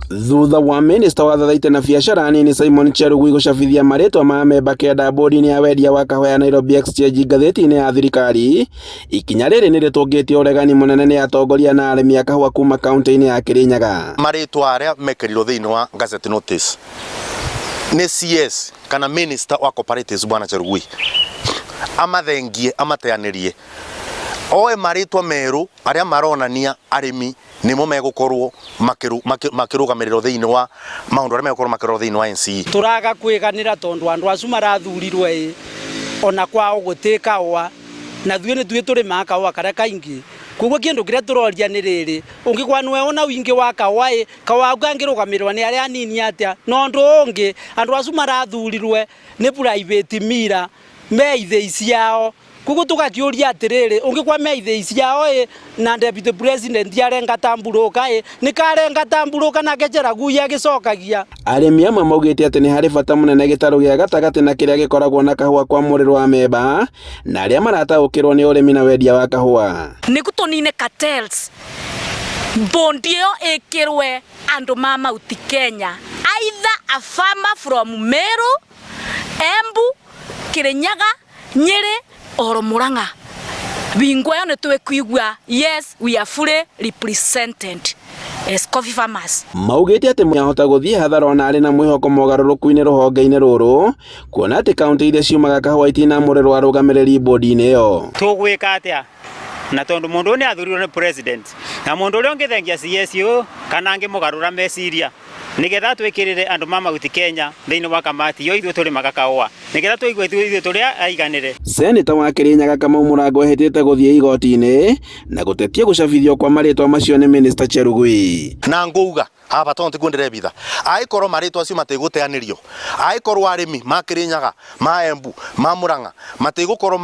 Thutha wa minista wa thathaita na biacara nini Simon Chelugui gũcabithia marĩtwa ma amemba kenda bodi-inĩ ya wendia wa kahũa ya Nairobi Exchange ngathĩti-inĩ ya thirikari, ikinya rĩrĩ nĩ rĩtũngĩtio ũregani mũnene nĩ atongoria na arĩmi a kahũa kuma kaunti-inĩ ya Kirinyaga. Marĩtwa arĩa mekĩrirwo thĩinĩ wa gazette notice nĩ CS kana minister wa cooperatives Bwana Chelugui amathengie amateanĩrie oe marĩtwa merũ arĩa maronania arĩmi nĩmo megũkorwo makĩrũgamĩrĩrwo thĩinĩ wa maũndũ arĩa megũkorwo makĩrorwo thĩinĩ wa NCE. Tũraga kwĩganĩra tondũ andũ acu marathurirwo ĩ ona kwao gũtĩ kahũa na thuĩ nĩ tuĩ tũrĩmaga kahũa karĩa kaingĩ. Koguo kĩndũ kĩrĩa tũroria nĩ rĩrĩ, ũngĩkorwo nĩwe ũna wingĩ wa kahũa ĩ, kahũa gaku kangĩrũgamĩrĩrwo nĩ arĩa anini atĩa? Na ũndũ ũngĩ, andũ acu marathurirwe nĩ private miller me ithĩi ciao. Koguo tũgakĩũria atĩrĩrĩ, ũngĩkorwo me ithĩi ciao ĩ, na deputy president arenga tambũrũka ĩ, nĩ karenga tambũrũka nake Chelagui agĩcokagia. Arĩmi amwe maugĩte atĩ nĩ harĩ bata mũnene gĩtarũ gĩa gatagatĩ na kĩrĩa gĩkoragwo na kahũa kwamũrĩrwo amemba na arĩa marataũkĩrwo nĩ ũrĩmi na wendia wa kahũa. Nĩguo tũnine cartels, bondi ĩyo ĩkĩrwe andũ ma Mount Kenya, either a farmer from Meru, Embu, Kirinyaga, Nyeri or Murang'a. Bingo ĩyo nĩ twĩkuigua yes we are fully represented as coffee farmers. Maugĩte atĩ ahota gũthiĩ hathara ona arĩ na mwĩhoko mogarũrũku-inĩ rũhonge-inĩ rũrũ kuona atĩ kaunti iria ciumaga kahũa itinamũrĩrwo arũgamĩrĩri bodi-inĩ ĩyo. Tũgwĩka atĩa na tondũ mũndũ ũyũ nĩ athurirwo nĩ president na mũndũ ũrĩa ũngĩthengia CS ũyũ kana angĩmũgarũra meciria nĩgetha twĩkĩrĩre andũ ma Mount Kenya thĩinĩ wa kamati iyo ithuĩ tũrĩmaga kahũa nĩgetha tũigue ithuĩ tũrĩ aiganĩre. Seneta wa Kirinyaga Kamau Mũrango ehĩtĩte gũthiĩ igoti-inĩ na gũtetia gũcabithio kwa marĩtwa macio nĩ Minista Chelugui. Na ngũuga haba tondũ tikuo ndĩrebitha, angĩkorwo marĩtwa acio matigũteanĩrio, angĩkorwo arĩmi ma Kirinyaga, ma Embu, ma Murang'a matigũkorwo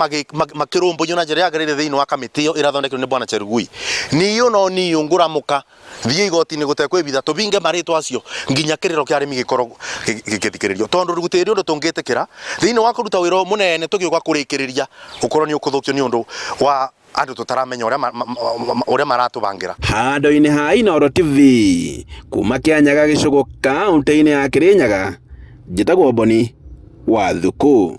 makĩrũmbũiyo na njĩra yagĩrĩire thĩinĩ wa kamĩtĩ ĩyo ĩrathondekirwo nĩ Bwana Chelugui, niĩ no niĩ ngũramũka thiĩ igoti-inĩ gũtekwĩbitha tũbinge marĩtwa acio nginya kĩrĩro kĩa arĩmi gĩkorwo gĩgĩthikĩrĩrio tondũ gũtirĩ ũndũ tũngĩtĩkĩra thĩinĩ wa kũruta wĩra ũyũ mũnene tũgĩũka kũrĩkĩrĩria ũkorwo nĩ ũkũthũkio nĩ ũndũ wa andũ tũtaramenya ũrĩa ũrĩa maratũbangĩra. Handũ-inĩ ha Inooro TV kuma Kĩanyaga gĩcũgũ kaũntĩ-inĩ ya Kĩrĩnyaga, njĩtagwo Boni wa Thuku.